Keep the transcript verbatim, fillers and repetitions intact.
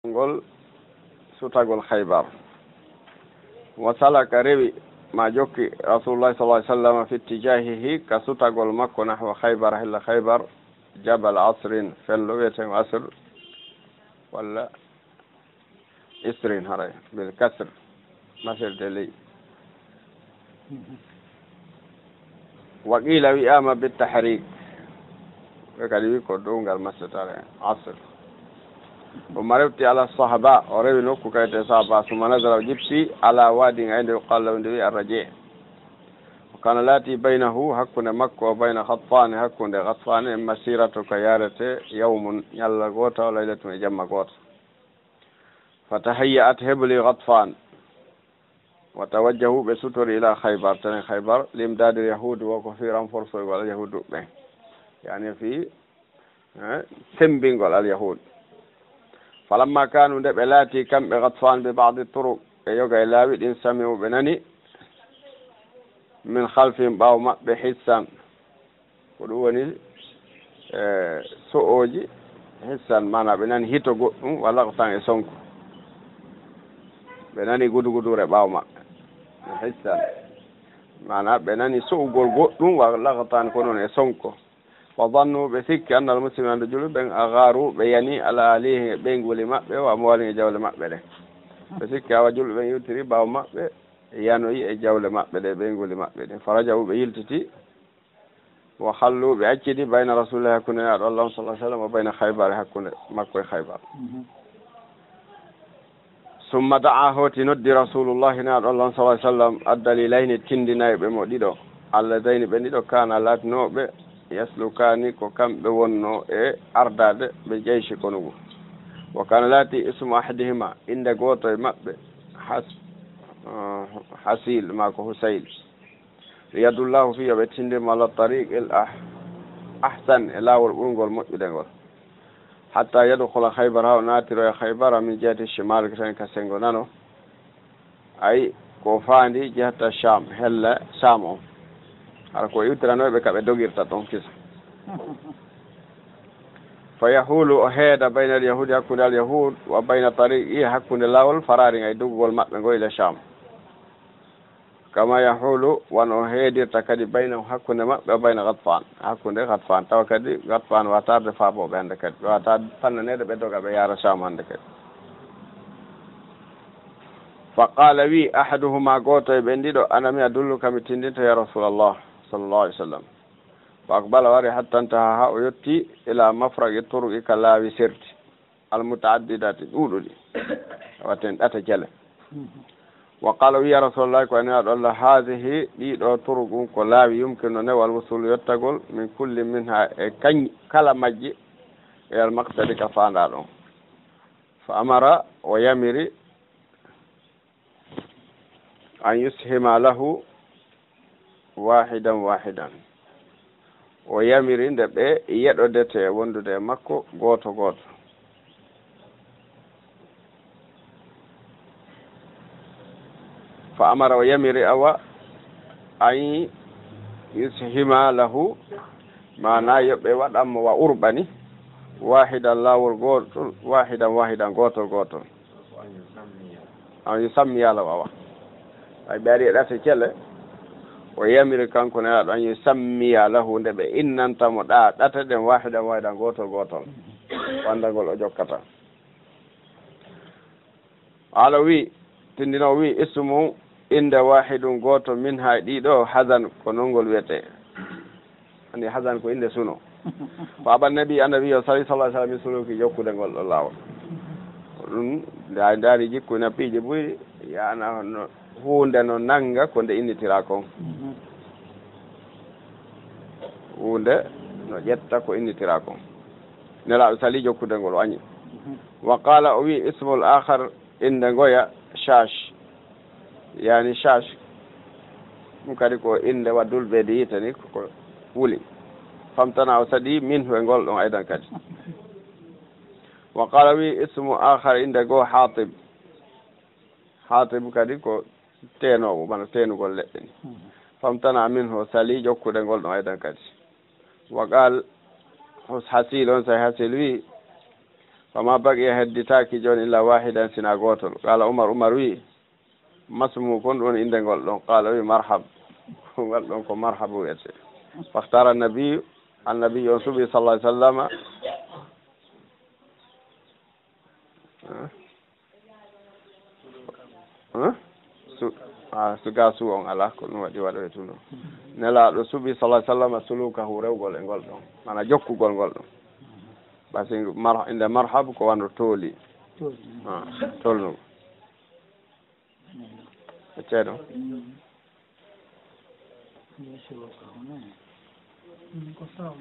ngol sutagol Khaybar. Wa salaka, rewi, ma jokki, Rasulullah sallallahu alaihi wasallam fi ittijahihi, ka sutagol makko, nahwa Khaybar, hilla Khaybar, jabal Asrin, fello wi'etengo Asr, walla Isrin haray, bil kasr, masirde ley. Wa qila wi'ama bit tahrik. Ɓe kadi wi ko dow ngal masirtare, Asr. O marewti ala Sahaba, o rewi nokku kayte Sahaba, summa nazala, o jippi ala wadin, ay nde yuqal lahu, nde wi Arraji. O kana laati baynahu, hakkunde makko, o bayna Ghatfan, hakkunde Ghatfan, e masiratu ka yarete, yawmun, ñalla gooto, laylatun, e jamma gooto. Fatahayya'at, hebli Ghatfan. Wa tawajjahu, ɓe sutori ila Khaybar, tene Khaybar, limdadil yahudi, wo ko fi renforcer gol al yahudi ɓe. Yani fi, eh, sembingol al yahudi. Falamma kanu, nde ɓe laati kamɓe Ghatfan, bi ba'di turuq, e yoga e laawi ɗin, sami'u, ɓe nani, min khalfihim, ɓaawo maɓɓe, hissan. Ko ɗum woni, e, so'ooji, hissan, maana ɓe nani hito goɗɗum, wa laqtan, e sonko. Ɓe nani guduguduure ɓaawo maɓɓe. Hissan. Maana ɓe nani so'ugol goɗɗum, wa laqtan, ko noon e sonko. Wa zannu, ɓe sikki, annal muslimina, nde julɓe ɓen, agharu, ɓe yani, ala alihim, e ɓeynguuli maɓɓe, wa amwalihim, e jawle maɓɓe ɗen. Ɓe sikki awa julɓe ɓen iwtiri ɓaawo maɓɓe, yanoyi e jawle maɓɓe ɗe, ɓeynguuli maɓɓe ɗen. Faraja'u, ɓe yiltiti, wa khallu, ɓe accidi, bayna Rasulillahi, hakkunde Nulaaɗo Allah on, sallallahu alaihi wasallam, wa bayna Khaybar, hakkunde makko e Khaybar. Mhm. Summa da'a, hooti noddi Rasulullahi, Nulaaɗo Allah on, sallallahu alaihi wasallam, ad-dalilayni, tindinayɓe mo ɗiɗo, alladayni, ɓe ɗiɗo, kana, laatinooɓe, yaslukani, ko kamɓe wonno e ardaade ɓe jayshi konu ngu. Wa kana, laati, ismu ahadihima, innde gooto e maɓɓe, Has-, uh, Hasil, maa ko Husayl. Yadullahu fi, yo ɓe tindir mo, ala tariqil ah-, ahsan, e laawol ɓurngol moƴƴude ngol. Hatta yadkhula Khaybar, haa o naatiroya Khaybara, min jihati shimal, tan ka senngo nano. Ay, ko faandi jihata Sham, hella Sham on. Hara ko iwtiranoyɓe ka ɓe dogirta ton kisa. Fa yahulu, o heeda, bayna al yahudi, hakkunde al yahud, wa bayna tariqi, hakkunde laawol faraari ngal, doggugol maɓɓe ngol ila Sham. Kama yahulu, wano o heedirta kadi, bayna, hakkunde maɓɓe, o bayna Ghatfan, hakkunde Ghatfan. Tawa kadi Ghatfan waawataa arde faabooɓe hannde kadi. Ɓe waawataa fannaneede ɓe doga ɓe yaara Sham hannde kadi. Fa qala, wi ahaduhuma, gooto e ɓen ɗiɗo, ana mi adulluka, mi tindinta, ya Rasulallah, sallallahu alaihi wasallam. Fa aqbala, o ari, hatta intaha, haa o yotti, ila mafraqi turuqi, ka laawi serti. Almutaaddidati, ɗuuɗuɗi, waten ɗate jale. Wa qala, wi, ya Rasulallah, ko an Nulaaɗo Allah, hadhihi, ɗiɗo turuqun ko laawi, yumkinu newal wusul yottagol, min kulli minha, e kañ-, kala majji, ila al maqsadi, ka faandaa ɗon. Fa amara, o yamiri, an yushima lahu wahidan wahidan. O yamiri nde ɓe yeɗodete wondude e makko gooto gooto. Fa amara, o yamiri, awa, an yushima lahu, maana yo ɓe waɗan mo wa urɓani, wahidan, laawol gootol, wahidan wahidan, gootol gootol. An yusammiya lahu, awa. Ay, ɓe ari e ɗate cele, o yamiri kanko Nelaaɗo an yusammiya lahu, nde ɓe innanta mo ɗa ɗate ɗen, wahidan wahidan, gootol gootol. Wandagol o jokkata. Ala wi, tindino wi, ismu, innde, wahidun, gooto, minha, e ɗiɗo, hazan, ko non ngol wiyetee. Anndi hazan ko innde suno. Fa aba nabi, annabi o sali, sallallahu alaihi wasallam, min suluki, jokkude ngol ɗo laawol. Ko ɗum, nda-, ndaari jikku na piiji buy, yana no, huunde no nanga ko nde innitira kon. Mhm. Huunde no ƴetta ko innitira kon. Nelaaɗo sali jokkude ngol, o añi. Mhm. Wa qala, o wi, ismul akhar, innde ngoya, Shash. Yani Shash, ɗum kadi ko innde waddul ɓeydi yiite ni, ko, ko wuli. Famtana, o sali, minhu, e ngol ɗon aydan kadi. Wa qala, wi, ismu akhar, innde goo, Hatib. Hatib kadi ko teenoowo, bana teenugol leɗɗe ni. Famtana minhu, o sali jokkude ngol ɗon aydan kadi. Wa qal, Hus-, Hasil, on say Hasil wi, Fama baqiya, hedditaaki jooni, illa wahidan, sina gootol. Qala Umar, Umar wi'i, masmu, kon ɗum woni innde ngol ɗon? Qala, o wi'i, marhab. Ngal ɗon ko marhabu wiyete. Fahtara nabi, annabi on suɓi, sallallahu alaihi wasallama. Huh? Huh? Su, ah, su ga su on ala, ko ɗum waɗi waɗoytuno. Nelaaɗo suɓi, sallallahu alaihi wasallama, sulukahu, rewgol e ngol ɗon. Mana jokkugol ngol ɗon. Basi mar, innde marhabu ko wano tooli. Tooli. Ah, tolnugol. E ceeɗo. Mm. Yeeso ko hono. Mm, ko sawa.